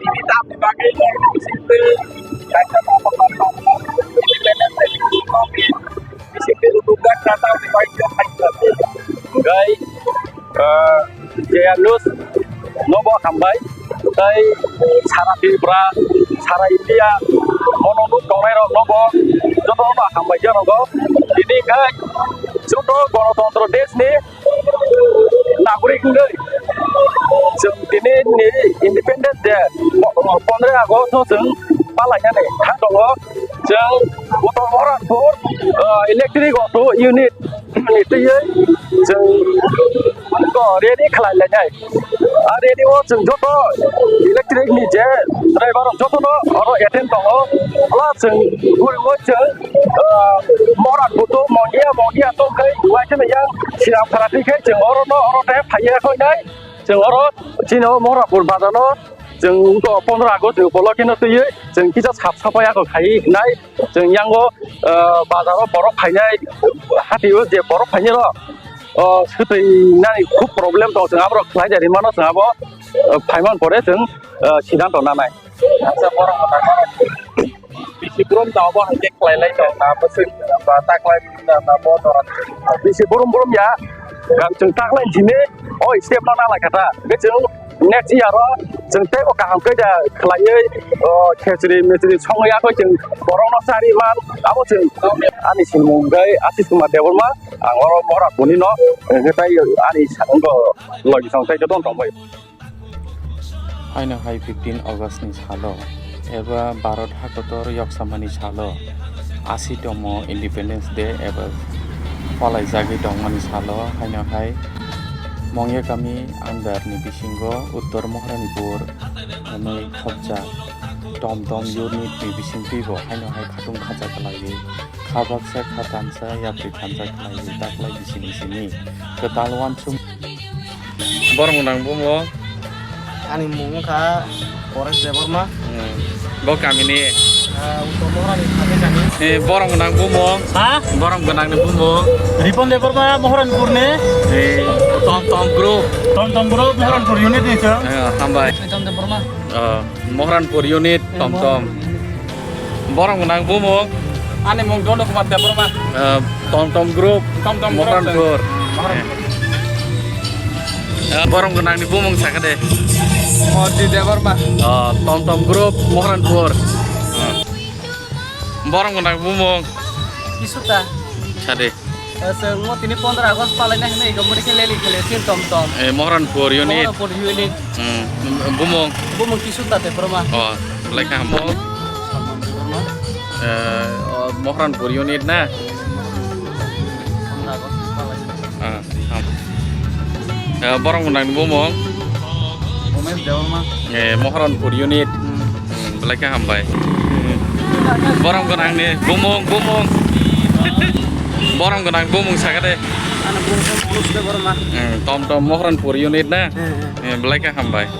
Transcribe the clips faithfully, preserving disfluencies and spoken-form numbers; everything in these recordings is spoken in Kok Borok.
Tamni bagwi simple kaisa tongthokma tongo. Independence Day ni bisingtwi udugar na tamni bagwi khe phaikha. Hwnkhe, ah, J R News nobo hambai. Tei sara Tripura, sara India, bono nuk tongnai rok nobo jotono hambai janogo. Tini khe joto Ganatantra Desh ni nagorik wngwi chwng tini ni Independence Day, pondroi August no chwng palainani thang tongo. Chwng Uttor Moharanpur, ah, electric auto unit ni twiwi chwng rally khlai lainai. A rally o chwng joto electric ni je driver rok jotono oro attend tongo. Plus chwng guriwi chwng, ah, Moharanpur to Mondia, Mondia to khai uaisa yang Sirang Phara twi khai chwng oro no oro te phaiya khoi nai. Chwng oro chini o Moharanpur bazar no chwng wngkha pondro August ni upolokhe no twiwi chwng kisa sap sapai ya kho khai nai. Chwng yango, ah, bazar o borok phainai, hati o je borok phainai rok, o swtwi nani khub problem tong, chwng aborok khlai jari mano, chwng abo, ah, phaiman pore chwng, ah, siddhanto nanai. Acha, borok kwtal mano. Bisi brum da obo hai khe khlai lai tong na, bwswk ba taklai da na bo da. Bisi brum brum ya, chwng taklai sini, o step no nalai kha ta. Hwnkhe chwng next year o chwng teibo kaham khe da khlaiwi, o, khechri mechri songwi yakho chwng borokno chari man, abo chwng ani simung hwnkhe Ashish Kumar Debbarma, ang oro Moharanpur ni no, hwnkhe tai ani sa-, wngkha logi song tai khe don tong bai. Haino hai fifteen August ni salo eba Bharat hakotor yoksamani salo asitomo Independence Day eba palaijagwi tongmani salo haino hai Mongya kami under ni bisingo Uttor Moharanpur hwnwi khopjak Tom Tom unit ni bisingtwi bo haino hai khatung khacha khlaiwi kha baksa kha thansa yapri thansa khlaiwi taklai bisini sini kwtal uansuk. Borok nang bumo. Ani mung wngkha Paresh Debbarma. Hmm. Bo kamini. Ah, Uttor Mohrani kami kami. Eh, borok nang bumo. Ha? Borok gwnang ni bumo. Ripon Debbarma Moharanpur ni. Eh, Tom Tom Group. Tom Tom Group Moharanpur unit ni sir. Eh, hambai. Tom Debbarma. Oh, Moharanpur unit, eh, Tom Tom. Borok nang bumung. Ani mung Dono Kumar Debbarma. Eh, Tom Tom Group, Tom Tom Group, Moharanpur. Moharanpur. Eh, borok nang ni bumung saka de. Modi Debbarma. Oh, Tom Tom Group, Moharanpur. Eh. Borok nang bumung. Kisuta. Sade. Eh, chwng mo tini pondro August palaina hinwi ego muni khe leli khele sin Tom Tom. Eh, Moharanpur unit. Moharanpur unit. Hmm. Bumung. Bumung Kisuta Debbarma. Oh, belai kaham bo. Salman Debbarma. Eh, oh, Moharanpur unit na? Pondro August palaina. Ah, ham. Eh, borok nang bumung. Umesh Debbarma. Eh, Moharanpur unit. Hmm. Hmm, belai khe hambai. Borok gwnang ni bumung, bumung. Borok gwnang bumung saka de. Ano bumung Umesh Debbarma. Hmm, Tom Tom Moharanpur unit na? Hmm, hmm. Eh, belai khe hambai.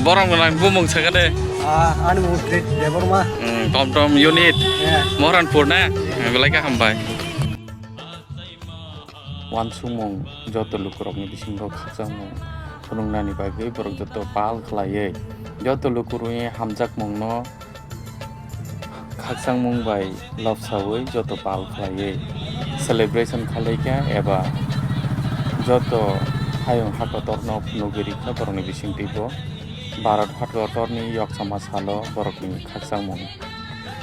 Borok gwnang bumung saka de. Ah, ani mung Debbarma. Hmm, Tom Tom unit. Yeah. Moharanpur na? Hmm, belai khe hambai. Uansukmung joto lukurokni bisingo khakchangmung phunuknani bagwi borok joto pal khlaiwi, joto lukurokni hamjakmungno khakchangmung bai lobsaui joto pal khlaiwi celebration khlaikha eba joto hayung hakotorno phunugwi rikha borokni bisingtwibo. Bharat hakotorni yoksama salo borokni khakchangmung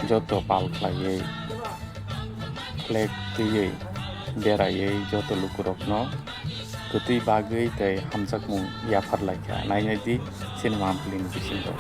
joto pal khlaiwi flag twiwi beraiwi joto lukurokno kwtwi bagwi tei hamjakmung yaphar laikha. Nainai di chini Mamphilini bisingo.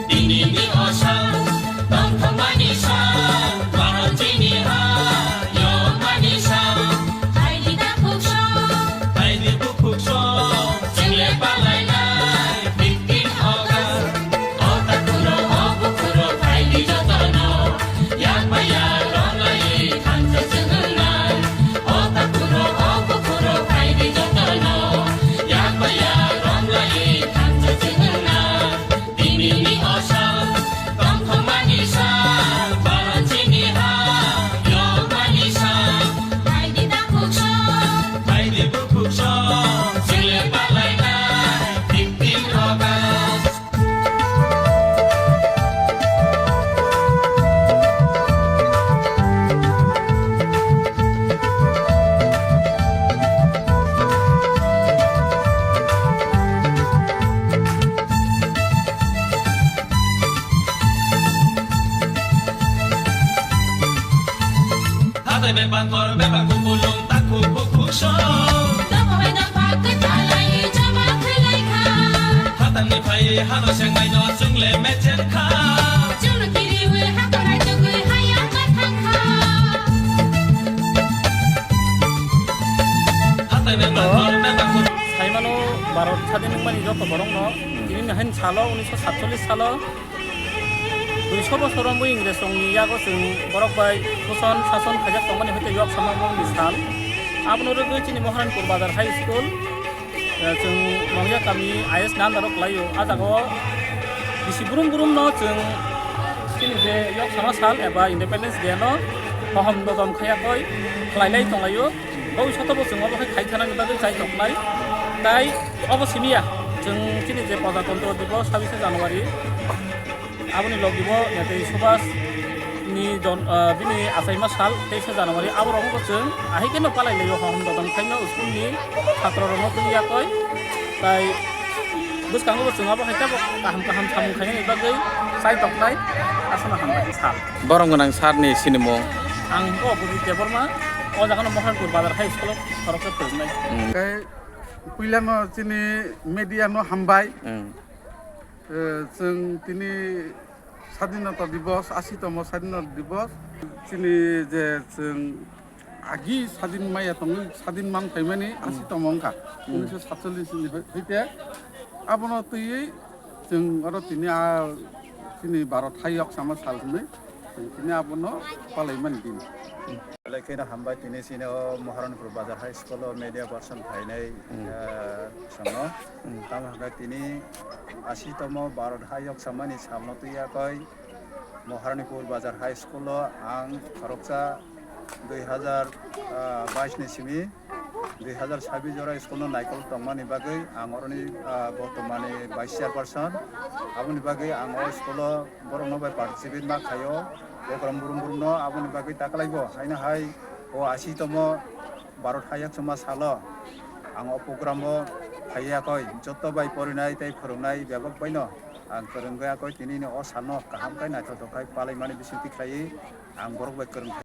Dinini o sal, tongthokmani sal, Bharat chini ha, yokmani sal. Phaidi takhuk song, phaidi bukhuk song, chwng le palainai fifteen August. O takhuk rok, o bukhuk rok, phaidi jotono, yak bai yak romlai thansa chwng wngnai. O takhuk rok, o bukhuk rok, phaidi jotono, yak bai yak romlai thansa chwng wngnai. Dinini o sal, tongthokmani sal, Bharat chini ha, yokmani sal. Phaidi takhuk song, phaidi bukhuk song, chwng le palainai fifteen August. Hatai bebak kor bebak kupulung takhuk bukhuk song. Dophai dophai kwtalai jama khwlai kha. Hatangni phai hano sengnaino chwng le mecher kha. Chwngno kiriwi hakorai tugwi haya kathang kha. Hatai bebak kor bebak kupulung. Saimano Bharat sadin wngmani joto borokno, hmm, tini hain salo, unisho satchollish salo, duiso bosor wngwi Ingresrokni yago chwng borok bai shoson sason khaijak tongmani hwnkhe yok sama borokni sal. Abono rwgwi chini Moharanpur Bazar High School, eh, chwng Mongya kami I S ni under o kwlaio. A jagao bisi brum brum no chwng chini je yok sama sal eba Independence Day no hohom dodom khaiya koi khlailai tonglaio. Bwskango bo chwng obo khe khai thanani bagwi chai toknai. Tai obo simi ya, chwng chini je Pradajatantro Divos sabise January, aboni logi bo Netaji Subhash ni jon-, ah, bini achaima sal teisa January, aborokno bo chwng ahai kheno palai laio, hohom dodom khaino school ni chhatro rokno twi yakoi. Tai bwskango bo chwng obo hai tei bo kaham kaham samung khainani bagwi chai toknai, aswkno hambai sal. Borom gwnang sir ni sinimung. Ang hwnkhe Opojit Debbarma, o jaga no Mohanpur Bazar High School o khoroksa phwrwngnai. Hmm. Tei puilano chini media no hambai. Hmm. Eh, chwng tini Sadinota Divos, ashi tomo Sadinota Divos. Chini je chwng agi sadin maya tongwi sadin man phaimani, hmm, ashi tomo wngkha. Hmm. Unisho satchollish ni hoi-, hoite abono twiwi chwng oro tini a chini Bharat hayok sama sal hwnwi chwng tini abono palaimani din. Belai kheno hambai tini chini o Moharanpur Bazar High School o media person phainai, hmm, eh, sono. Hmm. Tamo hwnkhe tini ashi tomo Bharat hayok samani salno twi yakoi Moharanpur Bazar High School o ang khoroksa dui hazar bais ni simi dui hazar sabis jora school no naikol tongmani bagwi ang oroni, ah, bortomani vice chairperson. Aboni bagwi ang o school o borokno bai participate ma khaio, program brum brum no. Aboni bagwi taklai bo haino hai o ashi tomo Bharat hayok soma salo ang o program o phaiya koi joto bai porinai tei phwrwngnai bebak bai no ang kwrwngwi yakoi tini ni o salno kaham khe naithothok khai palaimani bisingtwi khlaiwi ang borok bai kwrwng.